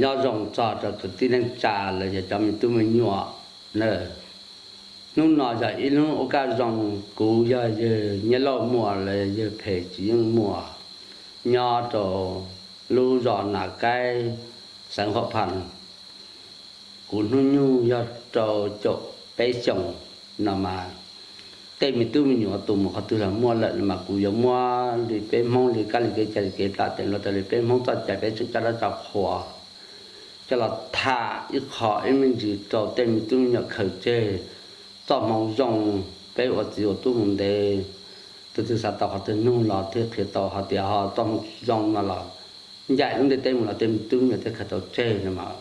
Nyob zoo txog rau kwv tij neej tsa los yog cov me tub me nyuam na. Hnub no yog ib hnub ua kaj zoo, kuv yog yawg Nyiaj Lauj Muas los yog yawg Phem Tsis Yeej Muas, nyob rau lub zos Nas Kaib, xeev Huam Phas. Kuv hnub nyoog yog rau caum peb xyoos no mas tej me tub me nyuam tus mus qhov twg los muaj lawm no mas kuv yuav muab li peb Hmoob li kab li kev cai li kev plam teem los tas li peb Hmoob txoj cai peb tseem coj dab coj qhua coj los tham ib qho ib me ntsis rau tej me tub me nyuam khaws tseg txoj hmoo zoo. Peb ua txiv ua tub mus ntev, tus twg xav tau qhov twg nug los thiaj qhia tau hais tias ho txoj hmoo zoo no los ncaim lub ntiaj teb mus los tej me tub me nyuam thiaj khaws tau tseg no mas.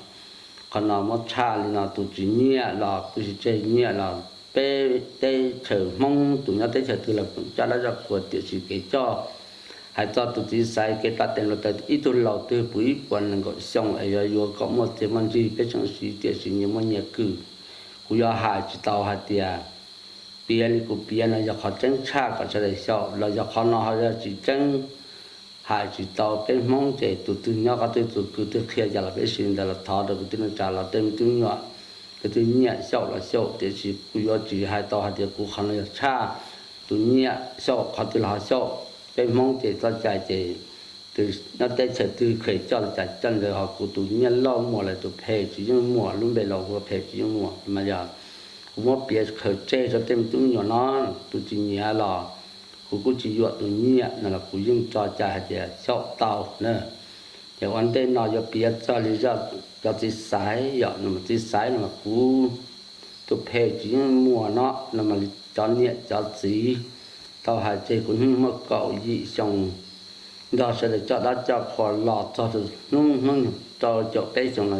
Qhov no muab tshaj li no tus tsis nyiam los kuj tsis tseg, nyiam los peb teb chaws Hmoob tus nyob teb chaws twg los coj dab coj qhua tiam sis kev coj hais txog tus txiv xaiv kev plam teem los tas ib tug laus twg puv ib puas nees nkaum xyoo es yuav yuav kom muaj txiag muaj ntsig peb tseem siv tiam sis nyias muaj nyias kwm. Kuv yuav hais tsis tau hais tias piav li kuv piav no yog qhov tseeb tshaj kom sawv daws xyaum los yog qhov no ho yog tsis tseeb, hais tsis tau. Peb Hmoob ces tus twg nyob qhov twg tus kwv twg qhia cas los peb siv ntawd los thov rau kwv tij neej tsa los tej me tub nyuam, tus twg nyiam xyaum los xyaum tiam sis kuv yuav tsis hais tau hais tias kuv qhov no yog tshaj, tus nyiam xyaum qhov twg los ho xyaum. Peb Hmoob ces txoj cai ces tus nyob teb chaws twg khaws coj li cas coj ntawd, ho kuv tus Nyiaj Lauj Muas los tus Phem Tsis Yeej Muas, lub npe laus hu ua Phem Tsis Yeej Muas mas yog kuv muab piav khaws tseg rau tej me tub me nyuam no, tus tsis nyiam los kuv kuj tsis yuam, tus nyiam no los kuv yeej tso cai hais tias xyaum tau na. Ces ua ntej no yuav piav txog li zaj cov txiv xaiv yom, no mas txiv xaiv no mas kuv tus Phem Tsis Yeej Muas no no mas li cov niam cov txiv tau hais tseg kuv hnub muaj kaum yim xyoo nrog sawv daws coj dab coj qhua los txog rau hnub hnub rau caum peb xyoo no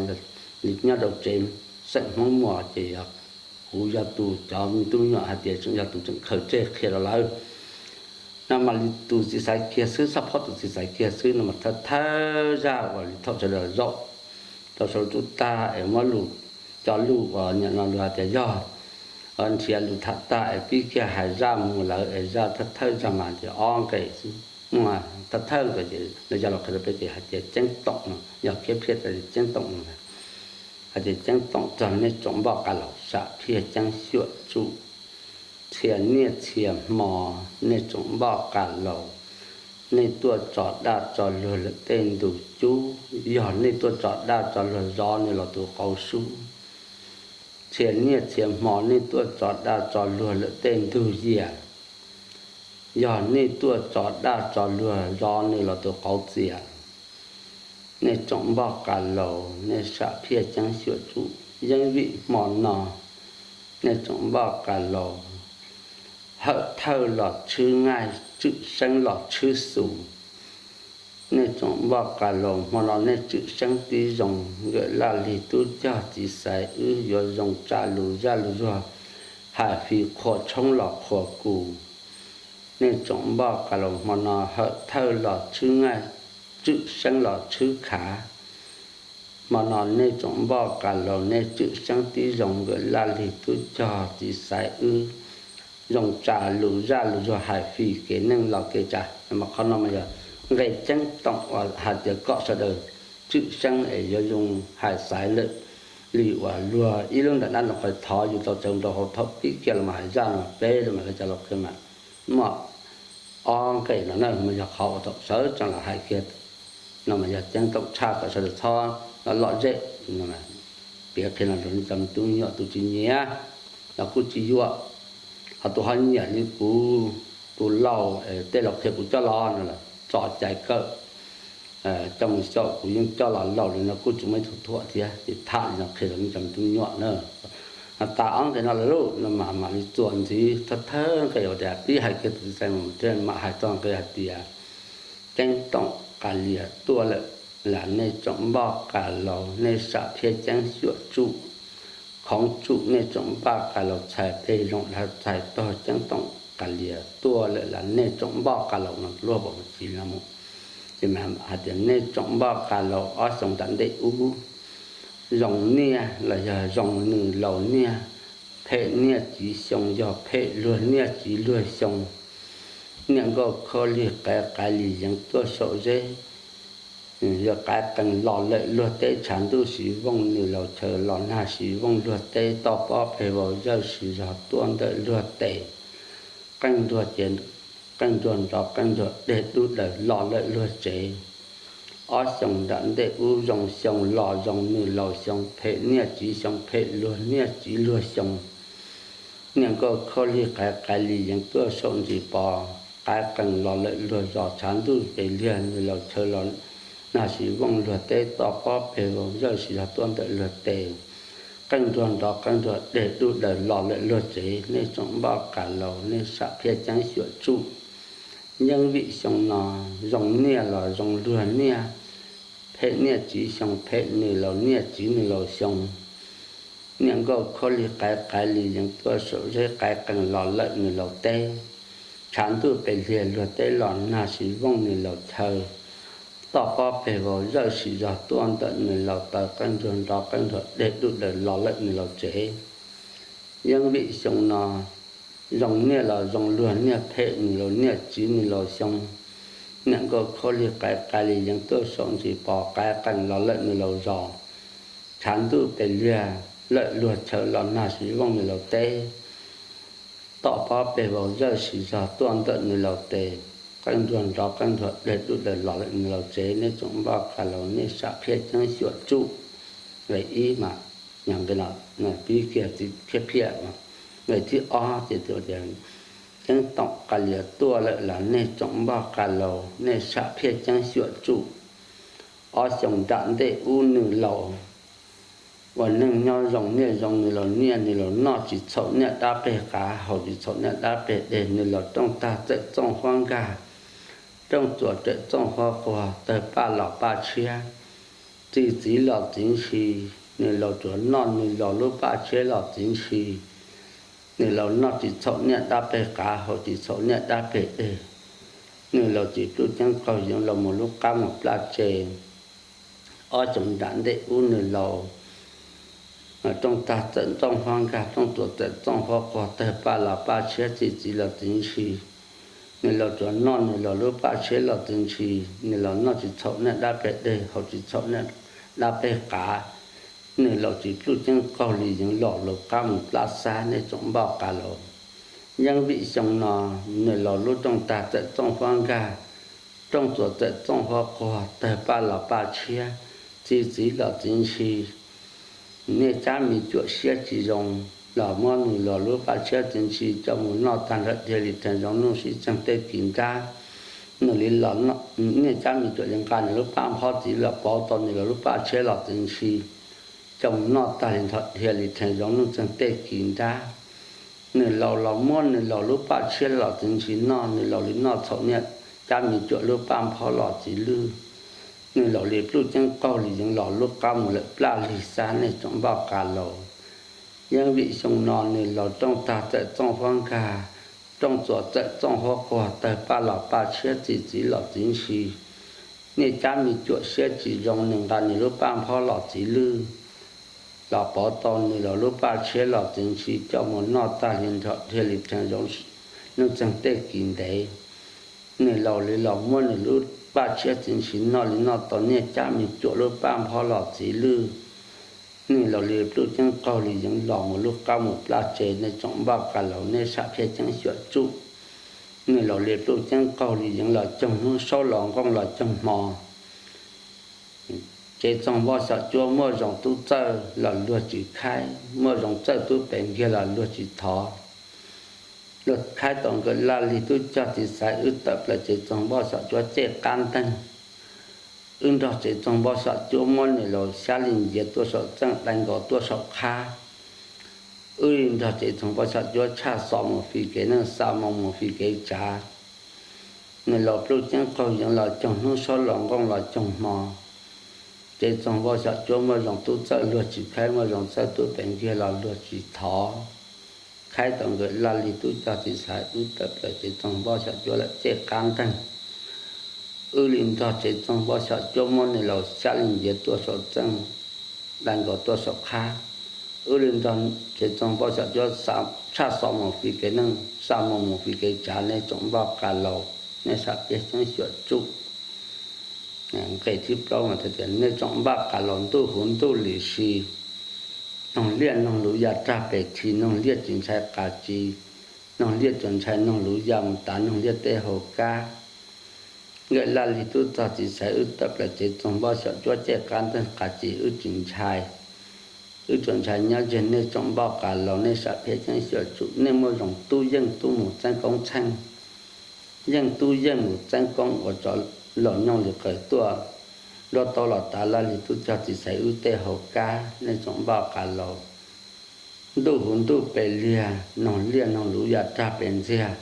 li nyob rau tsev xeem Hmoob Muas ces yog kuv yog tus cov me tub me nyuam hais tias tseem yog tus tseem khaws tseg qhia rau lawv. No mas li tus txiv xaiv kiag xwb, xab phob tus txiv xaiv kiag xwb no mas thawj thawj zaj uas li thaum sawv daws zaum rau saum tsub tag es muab lus, cov lus uas nim no lus hais tias yog nrhiav lus tham tag es pib kiag hais zaj mus lawm es zaj thawj thawj zaj mas tias ob nqe xwb, muaj thawj thawj nqe ces lawv coj los qhia rau peb ces hais tias Ceeb Toom no, yog khiav phiaj tas Ceeb Toom no, hais tias Ceeb Toom txog nej tsoom npoj qas laus Sam Phiaj Ceeb Xyuam Tsuj, txhia niaj txhia hmo nej tsoom npoj qas laus, nej tuaj tso daj tso luag lawm tej ntu cub, yog nej tuaj tso daj tso luag zov nej los tus qauv sub. Txhia niaj txhia hmo nej tuaj tso daj tso luag lawm tej ntug yias, yog nej tuaj tso daj tso luag zov nej los tus qauv txias. Nej tsoom npoj qas laus, nej Sam Phiaj Ceeb Xyuam Tsuj, yeeb vim hmo no nej tsoom npoj qas laus hawm thawj los tshwb ngaij, tswm seeb los tshwb xus. Nej tsoom npoj qas laus hmo no nej tswm seeb tib zoo, nkawm laj lig tub cog txiv xaiv wb yuav zoo tsa lus zaj lus zuag, hais fis qhua tshoob los qhua kus. Nej tsoom npoj qas laus hmo no hawm thawj los tshwb ngaij, tswm seeb los tshwb khav. Hmo no nej tsoom npoj qas laus nej tswm seeb tib zoo, nkawm laj lig tub cog txiv xaiv wb zoo tsa lus zaj lus zuag, hais fis kev neej los kev tsa. Mas qhov no mas yog nqe Ceeb Toom uas hais tias kom sawv daws tswm seeb es yuav zoo hais xaiv lawm li uas luag ib lub nram dab nram qhov thov yus tau txawv rau hauv thaum pib kiag los mas hais zaj no peb los mas lawv cov laus qhia mas muaj ob nqe no na mas yog qhov uas thaum sawv tsees los hais kiag no mas yog Ceeb Toom tshaj kom sawv daws txhob lom zem. Piav qhia no rau nej cov me tub me nyuam, tus tsis nyiam los kuj tsis yuam, ho tus ho nyiam li kuv tus laus tej laus qhia kuv coj los no los tso cai kawm coj mus xyaum, kuv yeej coj los laus li no kuj tsis muaj ib tug thuam thiab. Ces tham li no qhia rau nej cov me tub me nyuam na. Tas ob nqe no lawm lauj no mas mam li txuas ntxiv thawj thawj nqe uas tias pib hais kiag tus txiv xaiv mus thiab mam hais txog nqe hais tias Ceeb Toom qas lias tuaj lawm las nej tsoom npoj qas laus, nej Sam Phiaj Ceeb Xyuam Tsuj, Khoov Tsuj, nej tsoom npoj qas laus txhais tes zoo las txhais taug Ceeb Toom qas lias tuaj lawm las nej tsoom npoj qas laus no luag pom mus tsis no mus. Ces hais tias nej tsoom npoj qas laus ob xyoo nram ntej ub zoo niaj los yog zoo nws laus niaj, phem niaj tsis xyoo yog phem luag niaj tsis luag xyoo. Niam nkauj khaub lig qaiv qaiv li yeev tuaj saum zeb, yog qaiv qees los lawm luag teb, tshav ntuj siv vooj nws laus chaw, los nag siv vooj luag teb, toj pob peg vau zawj siv zog tuaj ntawm luag tes. Qeej nruag ces qeej nruag nrov, qeej nruag deg dub daws los lawm luag tsev. Ob xyoo nram ntej ub zoo xyoo, los zoo nws laus xyoo, phem niaj txiv xyoo, phem luag niaj txiv luag xyoo. Niam nkauj khaub lig qaiv qaiv li yeev tuaj saum ntsis pos, qaiv qees los lawm luag zos, tshav ntuj pes liag nws laus chaw, los nag siv vooj luag teb, toj pob peg vau zawj siv zog tuaj ntawm luag tes. Qeej nruag nrov, qeej nruag deg dub daws los lawm luag tsev. Nej tsoom npauj qas laus, nej sam phiaj ceeb xyuam tsuj. Yeeb vim xyoo no zoo niaj los zoo luag niaj, phem niaj txiv xyoo, phem nws laus niaj txiv nws laus xyoo. Niam nkauj khaub lig qaiv qaiv li yeev tuaj saum zeb, qaiv qees los lawm nws laus teb. Tshav ntuj pes liag luag teb, los nag siv vooj nws laus chaw, toj pob peg vau zawj siv zog tuaj ntawm nws laus taw. Qeej nruag nrov, qeej nruag deg dub daws los lawm nws laus tsev. Yeeb vim xyoo no zoo niaj los zoo luag niaj, phem nws laus niaj txiv nws laus xyoo. Niam nkauj khaub lig qaiv qaiv li yeev tuaj saum ntsis pos, qaiv qees los lawm nws laus zos. Tshav ntuj pes liag lawm luag chaw, los nag siv vooj nws laus teb. Toj pob peg vau zawj siv zog tuaj ntawm nws laus tes. Qeej nruag nrov, qeej nruag deg dub daws los lawm nws laus tsev. Nej tsoom npauj qas laus, nej sam phiaj ceeb xyuam tsuj. Nqe ib mas, nqe no pib kiag txiv phiaj phiaj. Nqe thib ob ces tias, ceeb toom qas lias tuaj lawm los nej tsoom npauj qas laus, nej sam phiaj ceeb xyuam tsuj. Ob xyoo nram ntej ub nws laus ua neej nyob zoo niaj zoo nws laus niaj, nws laus noj tsis txhaum niaj dab peg qav, haus tsis txhaum niaj dab peg deg, nws laus rooj tag txawm txooj huab nkag, rooj txuas txawm txooj huab quag, tawg paj los paj tshiab, txi txiv los txiv ntshi, nws laus tsuas noj nws laus lub paj tshiab los txiv ntshi. Nws laus noj tsis txhaum niaj dab peg qav, haus tsis txhaum niaj dab peg deg. Nws laus tsis pluj ceeb qaug yeev los mus lub qab mus plaj tse. Ob xyoo nram ntej ub nws laus rooj tag txawm txooj huab nkag, rooj txuas txawm txooj huab quag, tawg paj los paj tshiab, txi txiv los txiv ntshi. Nws laus tsuas noj nws laus lub paj tshiab los txiv ntshi. Nws laus noj tsis txhaum niaj dab peg deg, haus tsis txhaum niaj dab peg qav. Nws laus tsis pluj ceeb qaug li yeev los lub qab mus plaj xab. Nej tsoom npauj qas laus, yeeb vim xyoo no nws laus lub rooj tag txawm txooj huab nkag, rooj txuas txawm txooj huab quag, tawg paj los paj tshiab, txi txiv los txiv ntshi. Niaj cab me cuam siab tsis zoo los muab nws laus lub paj tshiab txiv ntshi coj mus noj tag nrho dhia li theem zoov nuj sib txeeg tej kis nrab. Nws li los, niaj cab me cuam li nqa nws lub paj nphob txiv los pauv tau nws laus lub paj tshiab los txiv ntshi coj mus noj tag li nrho dhia li theem zoov nuj txeeg tej kis nrab. Nws laus los muab nws laus lub paj tshiab los txiv ntshi noj, nws laus li noj txhaum niaj cab me cuam lub paj nphob los txiv lwj. Nws laus li pluj ceeb qaug li yeev los lub qab mus lawm plaj lig xab. Nej tsoom npauj qas laus, yeeb vim xyoo no nws laus rooj tag txawm txooj huab nkag, rooj txuas txawm txooj huab quag, tawg paj los paj tshiab, txi txiv los txiv ntshi. Niaj cab me cuam siab tsis zoo, nws nqa nws lub paj nphob los txiv lwj, los pauv tau nws laus lub paj tshiab los txiv ntshi coj mus noj tag li nrho dhia li theem zoov nuj txeeg tej kis ntev. Nws laus li los muab nws lub paj tshiab txiv ntshi noj li noj tau niaj cab me cuam lub paj nphob los txiv lwj. Nws laus li pluj ceeb qaug li yeev los mus lub qab mus plaj tse. Nej tsoom npauj qas laus, nej sam phiaj ceeb xyuam tsuj. Nws laus li pluj ceeb qaug li yeev los coog hnub, saub los nqooj los coog hmo. Tsev txoog npoj xyom cuab muaj zoo tub txawj los luag tsis khaib, muaj zoo txawj tub pes nkiag los luag tsis thov. Luag khaib tau nkawd laj lig tub cog txiv xaiv, wb tawm plaws tsev txoog npoj xyom cuab caj qab nteeg. Wb nrog tsev txoog npoj xyom cuab muab nws laus xyab li nciav tuaj saum txeej, dai nkaus tuaj saum qhab. Wb li nrog tsev txoog npoj xyom cuab tshaj xov mus fim kev neej, xa moo mus fim kev tsav. Nws laus pluj ceeb qaug yeev los coog hnub, saub los nqooj los coog hmo. Tsev txoog npoj xyom cuab muaj zoo tub txawj luag tsis khaib, muaj zoo txawj tub pes nkiag los luag tsis thov. Khaib tau nkawd laj lig tub cog txiv xaiv, wb tawm plaws tsev txoog npoj xyom cuab lawm caj qab nteeg. Wb li nrog tsev txoog npoj xyom cuab muab nws laus xyab li nciav tuaj saum txeej, dai nkaus tuaj saum qhab. Wb li nrog Tsev Txoog Npauj Xyom Cuab tshaj xov mus fij kev neej, tshaj mus mus fij kev tsav, nej tsoom npauj qas laus, nej sam peb ceeb xyuam tsuj. Nqe thib plaub mas tias, nej tsoom npauj qas laus, ntuj huv ntuj lim si, noog liaj noog luv ya rag pes thi, noog liaj tsis ntshai qas tsis, noog liaj tsuas ntshai noog luv ya mus tav noog liaj tej hau kab. Nkawm Laj Lig tub txog txiv xaiv, wb tawm plaws Tsev Txoog Npauj Xyom Cuab, caij qab nteeg qas tsis wb tsis ntshai. Wb tsuas ntshai nyob ze nej tsoom npauj qas laus, nej sam peb ceeb xyuam tsuj, nej muaj zoo tub yeej tub mus txeeb koob tsheej, yeej tub yeej mus txeeb koob ua tsov laus nyooj li qawm tuaj nruab taub los tav Laj Lig tub cog txiv xaiv wb tej hau kab, nej tsoom npauj qas laus. Ntuj huv ntuj pes liag, noog liaj noog luv ya rag pes ntxiag,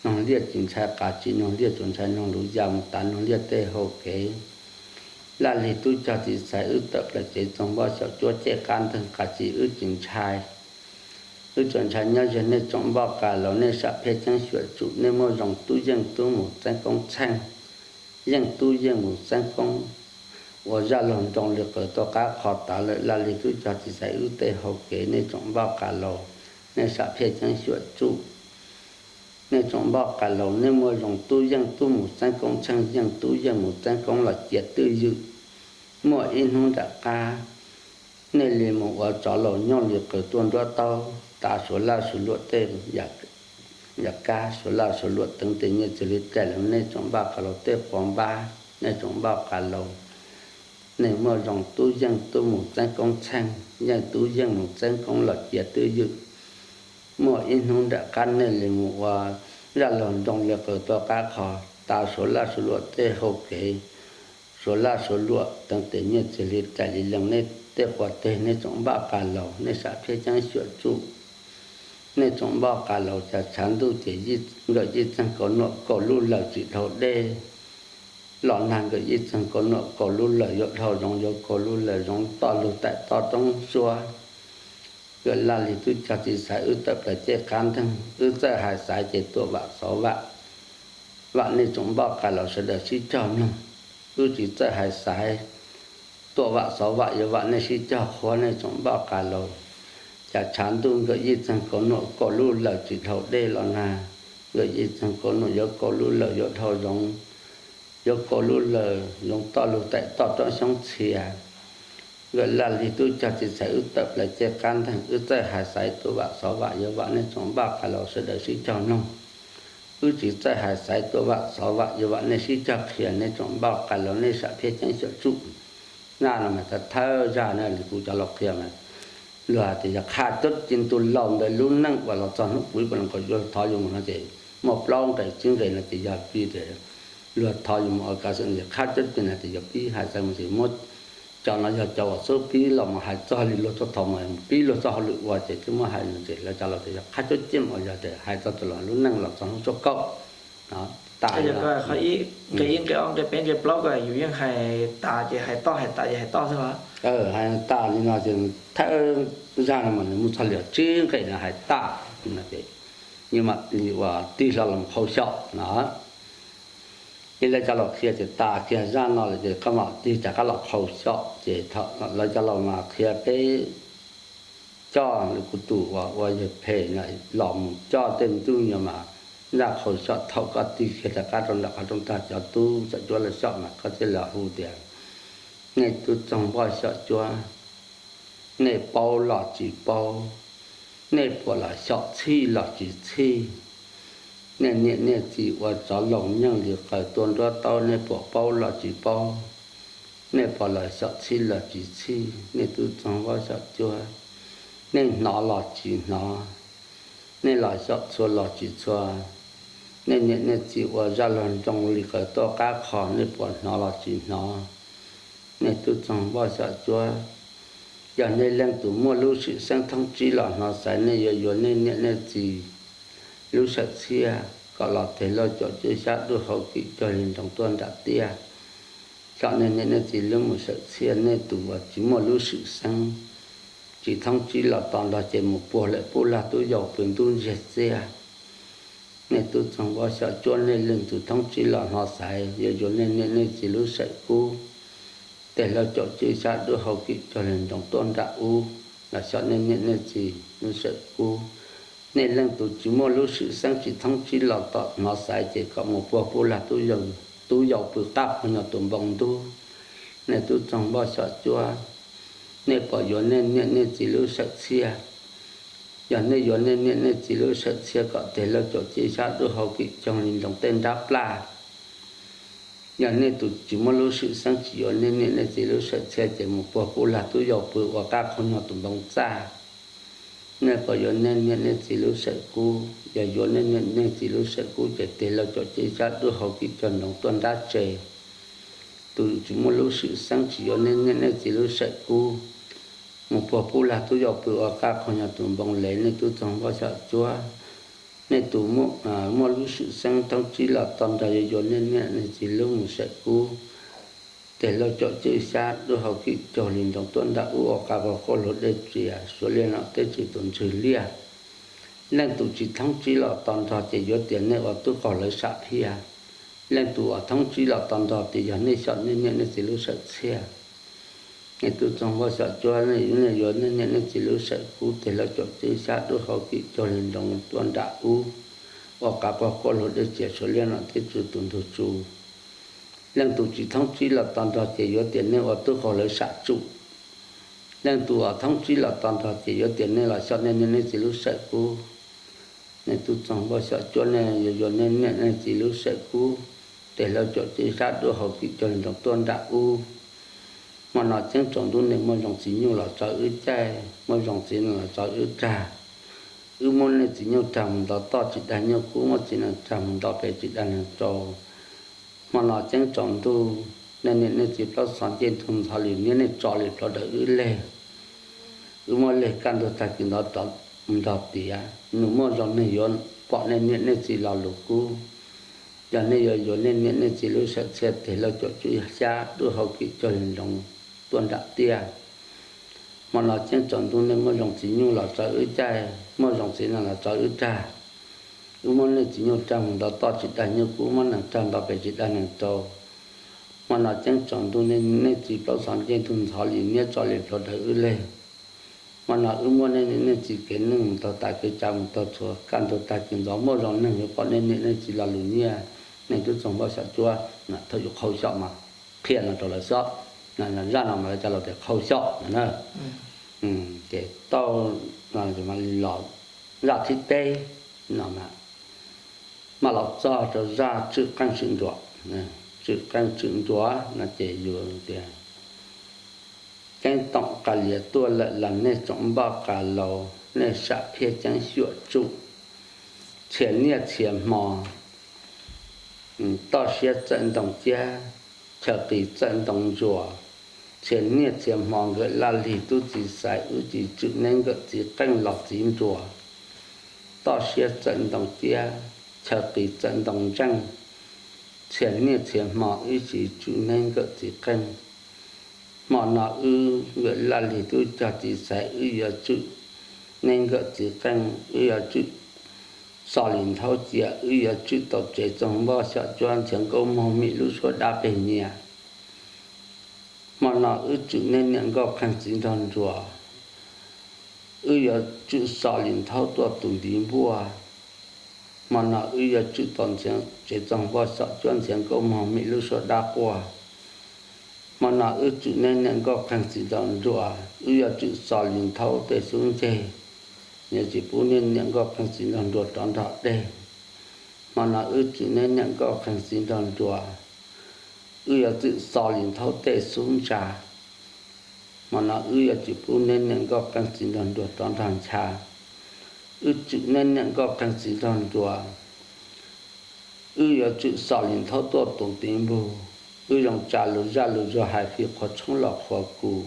noog liaj tsis ntshai qas tsis, noog liaj tsuas ntshai noog luv ya mus tav noog liaj tej hau kev. Laj Lig tub cog txiv xaiv, wb tawm plaws Tsev Txoog Npauj Xyom Cuab, caij qab nteeg qas tsis wb tsis ntshai. Wb tsuas ntshai nyob ze nej tsoom npauj qas laus, nej sam peb ceeb xyuam tsuj, nej muaj zoo tub yeej tub mus txeeb koob tsheej, yeej tub yeej mus txeeb koob ua zaj laug nroo li qawm tuaj qab qho tav lawm Laj Lig tub cog txiv xaiv wb tej hau kev, nej tsoom npauj qas laus, nej sam peb ceeb xyuam tsuj. Nej tsoom npauj qas laus, nej muaj zoo tub yeej tub mus txeeb koob tsheej, yeej tub yeej mus txeeb koob los cia twj ywm. Muaj ib hnub nram qab, nej li mus ua tsov laus nyooj li qawm tuaj nruab taub tav Suav laj Suav luam tej yam kab, Suav laj Suav luam teev tes nyiaj txiag li rais los nej tsoom npauj qas laus tej quav npab, nej tsoom npauj qas laus, nej muaj zoo tub yeej tub mus txeeb koob tsheej, yeej tub yeej mus txeeb koob los cia twj ywm. Muaj ib hnub nram qab nej li mus ua zaj laug nroo li qawm tuaj qab qho tav Suav laj Suav luam tej hau kev, Suav laj Suav luam teev tes nyiaj txiag li rais li lees nej tej quav teg, nej tsoom npauj qas laus, nej sam peb ceeb xyuam tsuj. Nej tsoom npauj qas laus, cas tshav ntuj ces nkawm yij txeeg kaus nuam kaus lub lawm tsis dhau dej los nag, nkawm yij txeeg kaus nuam kaus lub lawm yuav dhau zoov, yuav kaus lub lawm zoov toj lug taim toj roob suab. Nkawm Laj Lig tub cog txiv xaiv, wb tawm plaws caij qab nteeg, wb txawj hais xaiv ces tuam vam xov vam, vam nej tsoom npauj qas laus sawv daws sib cog mloog. Wb tsis txawj hais xaiv tuam vam xov vam, yuav vam nej sib cog qhuav, nej tsoom npauj qas laus. Cas tshav ntuj nkawm yij txeeg kaus nuam kaus lub lawm tsis dhau dej los nag, nkawm yij txeeg kaus nuam yuav kaus lub lawm yuav dhau zoov, yuav kaus lub lawm zoov toj lug taim toj roob xyoob txhia. Nkawm Laj Lig tub cog txiv xaiv, wb tawm plaws caij qab nteeg, wb txawj hais xaiv tuam vam xov vam, yuav vam nej tsoom npauj qas laus sawv daws sib cog mloog. Wb tsis txawj hais xaiv tuam vam xov vam, yuav vam nej sib cog qhia, nej tsoom npauj qas laus, nej sam peb ceeb xyuam tsuj. Zaj no mas thawj thawj zaj na, li kuv cov laus qhia mas luag hais tias yog qha coob ci tus laus ntawd lub neej uas los txog hnub puv ib puas nees nkaum yuav thov yus mus no ces muaj plaub nqe tsib nqe no ces yog vim tias luag thov yus mus ua kav xwm no ces qha coob ci no ces yog pib hais xaiv mus ces muab cov no yog cov uas xub pib los mus hais txog li luag txoj thov mus pib luag txoj hauj lwm ua ces twb muab hais no ces lawv cov laus tias yog qha coob ci mus yog tias hais txog tus laus lub neej los txog hnub tshuaj kaum no tas. Nqe ib nqe ob nqe peb nqe plaub ko yus yeej hais tas ces hais toj, hais tas ces hais toj xwb los? Hais tas li no ces thawj zaj no mas nws muaj txog li tsib nqe no hais tas no ces, mas li uas tig hlo los qhau xyaum no. Li lawv cov laus qhia ces tas kiag zaj no lawm ces koj mam tig rov qab los qhau xyaum ces lawv cov laus mas qhia peb coj li kuv tus uas ua yawg phem no los mus coj tej me tub me nyuam mas nraj qhau xyaum thaum koj tig kiag rov qab rau nram qhov rooj tag cov tub xyaum cuab lawv xyaum mas koj thiaj li hu tias, nej tub txoog npauj xyaum cuab, nej paub los tsis paub, nej puas los xyaum txhij los tsis txhij, nej niam nej txiv ua tsov laus nyooj li qawm tuaj nruab taub, nej puas paub los tsis paub, nej puas los xyaum txhij los tsis txhij, nej tub txoog npauj xyaum cuab, nej hnov los tsis hnov, nej los xyaum txhua los tsis txhua, nej niam nej txiv ua zaj laug nroo li qawm tuaj qab qho, nej puas hnov los tsis hnov, nej tub txoog npauj xyaum cuab. Yog nej leej twg muaj lub sim xeeb thoob tsib los hnov xaiv, nej yuav yuav nej niam nej txiv lub sawm txhiaj kom los teg lauj caum cuaj xyab dub hau kim cuag li nroos tuaj nram tiaj. Xyaum nej niam nej txiv lub mus sawm txhiaj, nej tus uas tsis muaj lub sim xeeb tsis thoob tsib los to nrog ces mus puag lawm pub lag tub yau pw ntub ntsiag txiaj. Nej tub txoog npauj xyaum cuab, nej leej twg thoob tsib los hnov xaiv, yuav yuav nej niam nej txiv lub sawm kub, teg lauj caum cuaj xyab dub hau kim cuag li nroos tuaj nram ub. los xyom nej niam nej txiv lub sawm kub. Nej leej twg tsis muaj lub sim xeeb tsis thoob tsib los tom hnov xaiv ces kom mus puag pub lag tub yau pw qab qhov nyuag tus npoo ntub. Nej tub txoog npoj xyom cuab, nej puas yuav nej niam nej txiv lub sawm txhiaj? Yog nej yuav nej niam nej txiv lub sawm txhiaj kom tes lauj caum ceb xyab dub hau kim caug li nroos tej nrab plaj. Yog nej tus tsis muaj lub sim xeeb tsis yuav nej niam nej txiv lub sawm txhiaj ces mus puag pub lag tub yau pw ua qab qhov nyuag tus npoo txaj. Nej puas yuav nej niam nej txiv lub sawm kub? Yog yuav nej niam nej txiv lub sawm kub ces tes lauj caum ceb xyab dub hau kim caug nroos tuaj nrab tsev. Tus tsis muaj lub sim xeeb tsis yuav nej niam nej txiv lub sawm kub, mus puag pub lag tub yau pw ua qab qhov nyuag tus npoo lev. Nej tub txoog npoj xyom cuab, nej tus muaj lub sim xeeb thoob tsib los to nrog yuav yuav nej niam nej txiv lub mus sawm kub, tes lauj caum ceb xyab dub hau kim caug li nroos tuaj nram ub ua qab qhov quaj luag dej tsias Suav liaj nom teb tsis tus ntswg liaj. Leej tus tsis thoob tsib los to nrog ces yuav tias nej ua tub qaug lawv sam phiaj. Leej tus uas thoob tsib los to nrog ces yog nej xyom nej niam nej txiv lub sawm txhiaj. Nej tub txoog npoj xyom cuab, nej yuav nej niam nej txiv lub sawm kub tes lauj caum ceb xyab dub hau kim caug li nroos tuaj nram ub ua qab qhov quaj luag dej tsias Suav liaj nom teb tsis tus ntug tsu. Leej tus tsis thoob tsib los to nrog ces yuav tias nej ua tub qaug lawv sam tsum. Leej tus uas thoob tsib los to nrog ces yuav tias nej los xyom nej niam nej txiv lub sawm kub. Nej tub txoog npoj xyom cuab, nej yuav yuav nej niam nej txiv lub sawm kub tes lauj caum ceb xyab dub hau kim caug li nroos tuaj nram ub. Hmo no ceeb tsaus ntuj nej muaj zoo txiv nyuj los tso wb caij, muaj zoo txiv neej los tso wb rag. Wb muab nej txiv nyuj rag mus ntov toj tsis dag nyuj kub, muab txiv neej rag mus ntov pem tsis dag neeg rau. Hmo no ceeb tsaus ntuj nej niam nej txiv plaub xov ncej ntug ntxhov li niab, nej tso li plhov daws wb leg. Wb muab leg kaj ntug tag kis ntov rov nrog tiav, nws muaj zoo neeg yuav pom nej niam nej txiv lo lus kub. Yog nej yuav yuav nej niam nej txiv lub sawm txhiaj tes lauj caum ceb xyab dub hau kim caug li nroos tuaj nram tiaj. Hmo no ceeb tsaus ntuj nej muaj zoo txiv nyuj los tso wb caij, muaj zoo txiv neej los tso wb rag. Wb muab nej txiv nyuj rag mus ntov toj tsis dag nyuj kub, muab neeg rag ntov pem tsis dag neeg rau. Hmo no ceeb tsaus ntuj nej txiv plaub xov ncej ntug ntxhov li niab, tso li plhov daws wb leg. Hmo no wb muab nej niam nej txiv kev neej mus tau tas, kev tsav mus tau txhua, kaj ntug tag kis ntxov muaj zoo neeg yuav pom nej niam nej txiv lo lus nyiaj. Nej tub txoog npoj xyom cuab, thaum yus qhau xyom mas qhia no rau lawv xwb, zaj no mas lawv cov laus tias qhau xyom no na. Ces tau los zaj thib peb no mas maj los txog rau zaj tswm qeej tswm nruas. Tswm qeej tswm nruas no ces yus tias, ceeb toom qas lias tuaj lawm los nej tsoom npoj qas laus, nej sam phiaj ceeb xyuam tsum, txhia niaj txhia hmo toj siab txawm ntoo ciab, chaw qis txawm ntoo ntsuas, txhia niaj txhia hmo nkawm laj lig tub txiv xaiv, wb tsis tswm neb nkawm txiv qeej los txiv nruas. Toj siab txawm ntoo ciab, chaw qis txawm ntoo ntseej, txhia niaj txhia hmo wb tsis tswm neb nkawm txiv qeej. Hmo no wb nkawm laj lig tub cog txiv xaiv, wb yuav tswm neb nkawm txiv qeej, wb yuav tswm xo li nthaub cia, wb yuav tswm tau tsev txoog npoj xyom cuab ntxhiav nkauj moog mim lub suab dab peg nyias. Hmo no wb tswm neb niam nkauj qeej txiv nraug nruas, wb yuav tswm xo li nthaub tuaj tus ntiv npuaj. Hmo no wb yuav tswm tau tsev txoog npoj xyom cuab ntxhiav nkauj moog mim lub suab dab quaj. Hmo no wb tswm neb niam nkauj qeej txiv nraug nruas, wb yuav tswm xo li nthaub tej xub ntseg, yuav tsis pub neb niam nkauj qeej txiv nraug nruas rov nrog deg. Hmo no wb tswm neb niam nkauj qeej txiv nraug nruas, wb yuav tswm xo li nthaub tej xub ntsa. Hmo no wb yuav tsis pub neb niam nkauj qeej txiv nraug nruas rov nrog ncha. Wb tswm neb niam nkauj qeej txiv nraug nruas, wb yuav tswm xo li nthaub tuaj tus ntiv npug. Wb zoo tsa lus zaj lus zog hais fij qhuav tshoob los qhuav kus.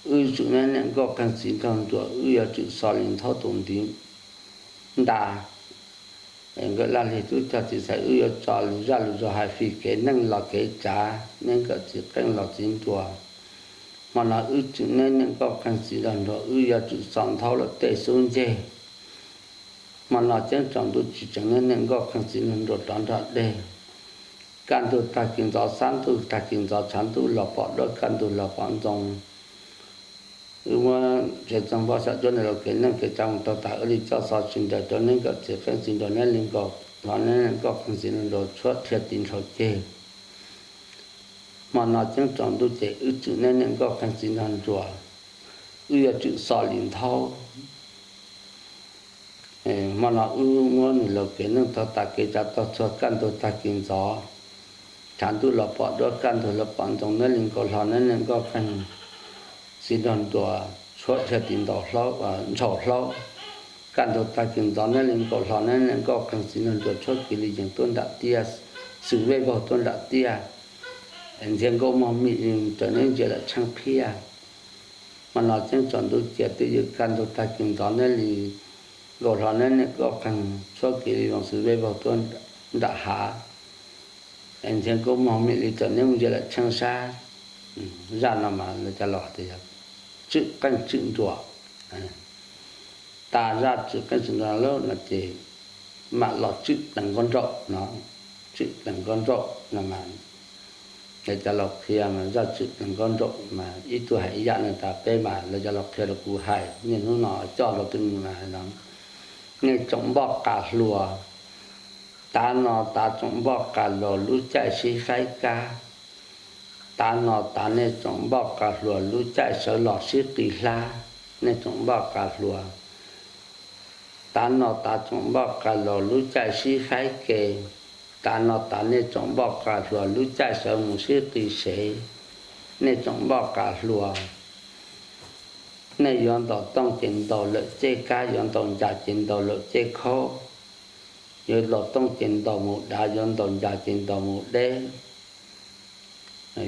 Wb tswm neb niam nkauj qeej txiv nraug nruas, wb yuav tswm xo li nthaub tus ntiv nta. Nkawm laj lig tub cog txiv xaiv, wb yuav tso lus zaj lus zog hais fij kev neej los kev tsav, neb nkawm txiv qeej los txiv nruas. Hmo no wb tswm neb niam nkauj qeej txiv nraug nruas, wb yuav tswm xo nthaub lawm tej xub ntseg. Hmo no ceeb tsaus ntuj tsis tseev neb niam nkauj qeej txiv nraug nruas rov nrog deg. Kaj ntug tag kis ntxov, xab ntuj tag kis ntxov, tshav ntuj los pom duab, kaj ntug los pom ntxoo. Wb muab txhais txog npoj xyom cuab nws laus kev neej kev tsav mus tau tas, wb li coj xov tsis nrawm rau neb nkawm txiv qeej txiv nraug neb li nkaus hlo neb nkauj qeej txiv nraug tshuab dhia tiv nrhaus ceg. Hmo no ceeb tsaus ntuj ces wb tswm neb niam nkauj qeej txiv nraug ntsuas, wb yuav tswm xos lim nthab. Hmo no wb muab nws laus kev neej tau tas kev tsav tau txhua kaj ntug tag kis ntxov, tshav ntuj los pom duab kaj ntug los pom ntxoov neb li nkaus hlo neb niam nkauj qeej txiv nraug ntsuas tshuab dhia tiv nrhaus hlaub, kaj ntug tag kis ntxov neb li nkaus hlo neb niam nkauj qeej txiv nraug ntsuas tshuab kiv li yees tuaj nram tiaj, xws vej vaug tuaj nram tiaj, ntxhias nkauj mog mim li raws neb ntsia lawm tsheej phiaj. Hmo no ceeb tsaus ntuj cia twb ywm kaj ntug tag kis ntxov neb li nkaus hlo neb niam nkauj qeej tshuab kiv li zoo xws vej vaug tuaj nram hav, ntxhias nkauj mog mim li raws neb ntsia lawm tsheej sab. Zaj no mas lawv cov laus tias tswm qeej tswm nruas. Tas zaj tswm qeej tswm nruas lawm no ces mam los tswm plees nkauj nraum no, tswm plees nkauj nraum no mas lawv cov laus qhia mas zaj tswm plees nkauj nraum mas ib tug hais ib yam no tas peb mas lawv cov laus qhia rau kuv hais niaj hnub no coj rau tus nws mas hais no, nej tsoom npoj qas hluas, tav no tav tsoom npoj qas hluas lub caij sib faib kab, tav no tav nej tsoom npoj qas hluas lub caij sawv los sib qis hlab, nej tsoom npoj qas hluas, tav no tav tsoom npoj qas hluas lub caij sib faib ke, tav no tav nej tsoom npoj qas hluas lub caij sawv mus sib qis sev, nej tsoom npoj qas hluas, nej yuav ntaus tooj ces ntaus lawm cej kab, yuav ntaus ncas ces ntaus lawm cej khaub, yuav ntaus tooj ces ntaus mus dav, yuav ntaus ncas ces ntaus mus deb, yuav